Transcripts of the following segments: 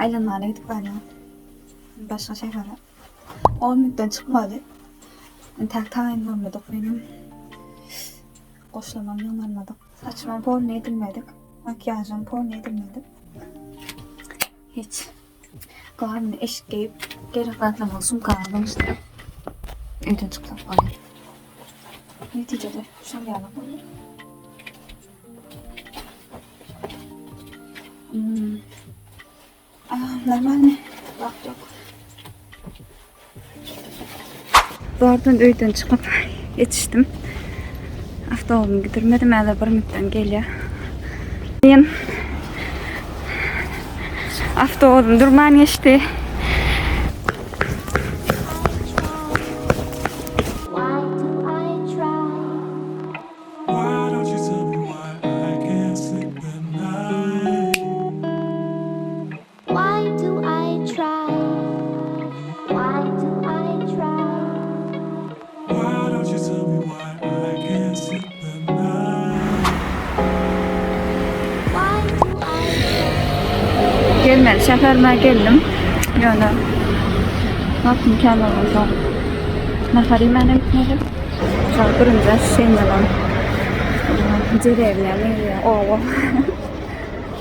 Aýlanmana gidip barýan. Başga şähere. 10 minutdan çykmaly. Entäk taýyn bolmadyk menem. Goşlamam ýygnalmadyk. Saçymam polny edilmedik. Makiýažym polny edilmedik. Hiç. Glavny eşik geýip, gerek zatlaryňyzy sumkaňa zyňyşdyryp, öýden çyksak bolýar. Netijede şol ýaly bolýar. Hmm. Normalny. Wagt ýok. Zordan öýden çykyp ýetişdim. Awtobusymy gidirmedim, häzir bir minutdan gelýär. Men awtobusym durman geçdi. Gelmeli şäherime geldim. Ýöne wagtym kän bolansoň nahar iýmäne gitmedim. Şol birinji şeýlenem derewňa meňzeýär, oba.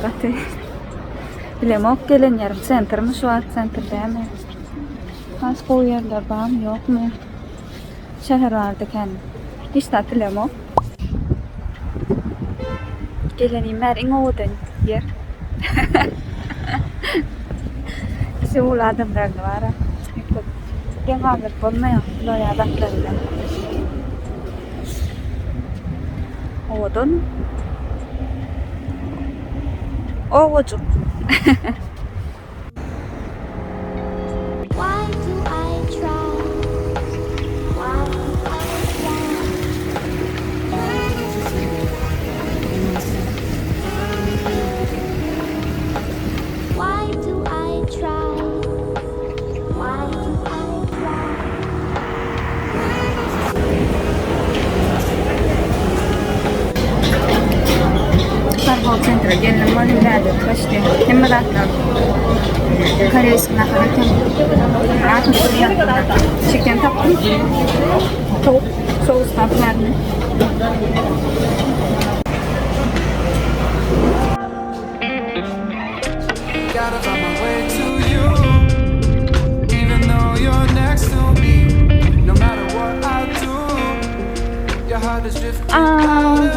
Gaty bilemok gelen ýerim sentrmi şu wagt sentr dälmi? Has gowy ýerler barmy ýokmy? Şäher barada kän hiç zat bilemok. Gelenim bäri iň owadan ýer. Seul adamlaryny bara geň galdyryp bolmaýar bular ýaly zatlar bilen. Owadan. Owajyk. Targowy sentre geldim welin bärde köşdi. Hemme zatlar koreýski nahar eken. Çiken tapdym. Towuk sous tapmadym.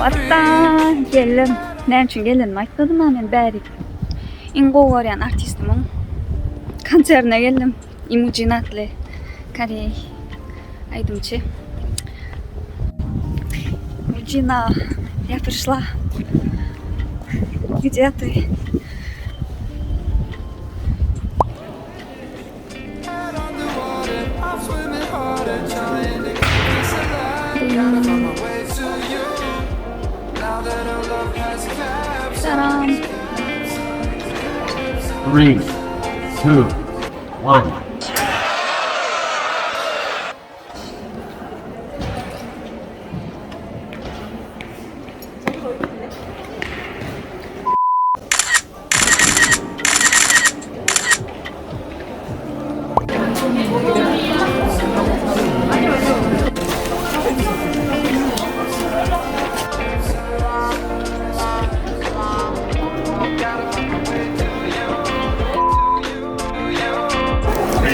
Atda geldim. Näme üçin gelenimi aýtmadym-a men bärik. Iň gowy görýän artistimiň konsertine geldim. Imujin atly koreý aýdymçy. Mujina, я пришла. Где ты? Salam. 3, 2, 1.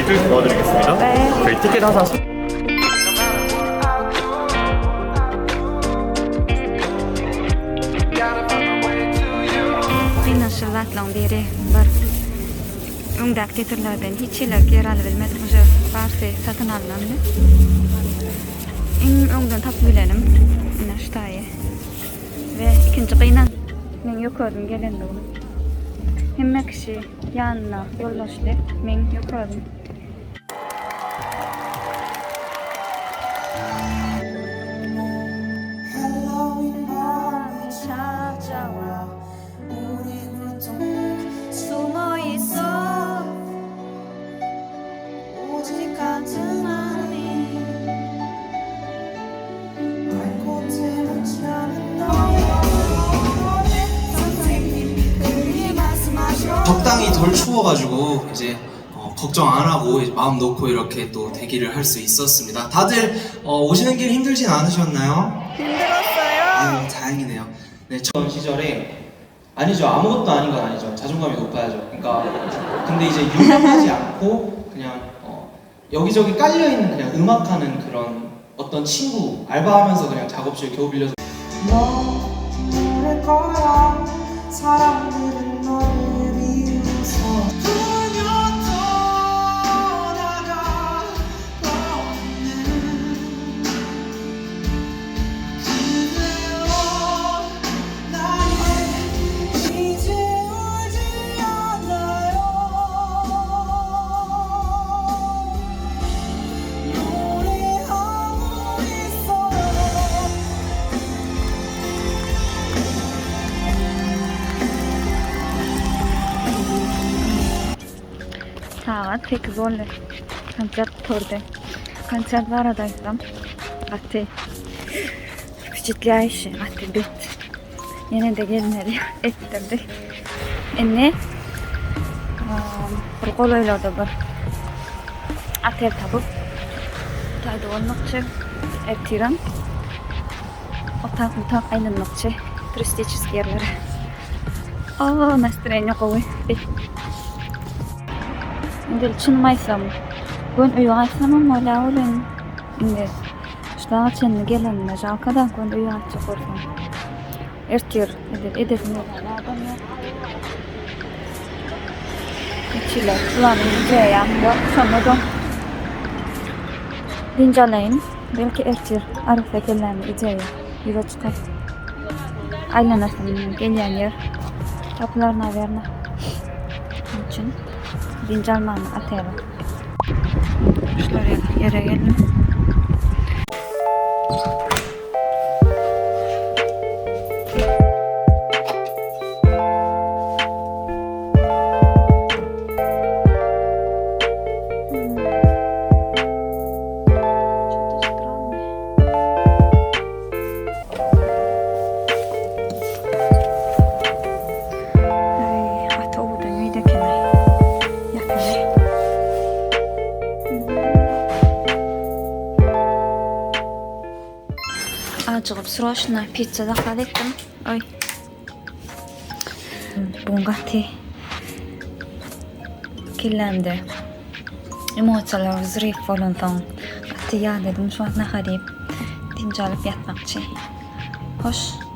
저희 도와드리겠습니다. 네. 저희 티켓 항상 수- Gynançly zatlaryň biri bir öňdäki teatrlardan hiç hili ýer alybilmedik uje barsy satyn alynandy. Iň öňden tapyp bilenim ine şu taýy. We ikinji gynanç meň ýokardan gelenligim. Hemme kişi ýanyna ýoldaşly meň ýokarym. 적당히 덜 추. 추워가지고 이제 어, 걱정 안 하고 이제 마음 놓고 이렇게 또 대기를 할 수 있었습니다. 다들 어, 오시는 길 힘들진 않으셨나요? 힘들었어요. 아유 다행이네요. 네, 처음 시절에 아니죠 아무것도 아닌 건 아니죠. 자존감이 높아야죠. 그러니까 근데 이제 유명하지 않고 그냥 어, 여기저기 깔려 있는 그냥 음악하는 그런 어떤 친구 알바하면서 그냥 작업실 겨우 빌려서 너 모를 거야 사람들은 너를 비웃어 그녀 떠나가 없는 그대여 나의 이제 울지 않아요 노래하고 있어요. Sagat 8 boldy. Konsert gutardy. Konsert barada aýtsam, gaty wpечатляющий, gaty bet. Ýene-de gelmeli etdirdi. Indi bir golaýlarda bir otel tapyp, taýda bolmakçy. Ertirem otak-mutak aýlanmakçy turistiçeskiý ýerlere. O, nastreniýa gowy. Bet. Indi çynymy aýtsam, gön öýe gaýtsamam bolýar welin, indi şu daga çenli gelenime žalka-da, gön öýe gaýtjak bolsam. Ertir edil edesim gelýän adam ýok. Hiç hili planym ideýam ýok, şonda-da dynç alaýyn. Belki ertir arassa kelläme ideýa ýüze çykar. Aýlanasym gelýän ýer tapylar nawerno. Şonuň üçin dynç almany otele. Şular ýaly ýere geldim. Что-то странное. Aý, gaty owadan öýde eken-aý. Ýakymly. Ajygyp sroçno pitsa zakaz etdim. Oý. Bu gün gaty kellämde emosiýalar wzryw bolansoň gaty ýadadym. Şu wagt nahar iýip, dynç alyp ýatmakçy. Hoş.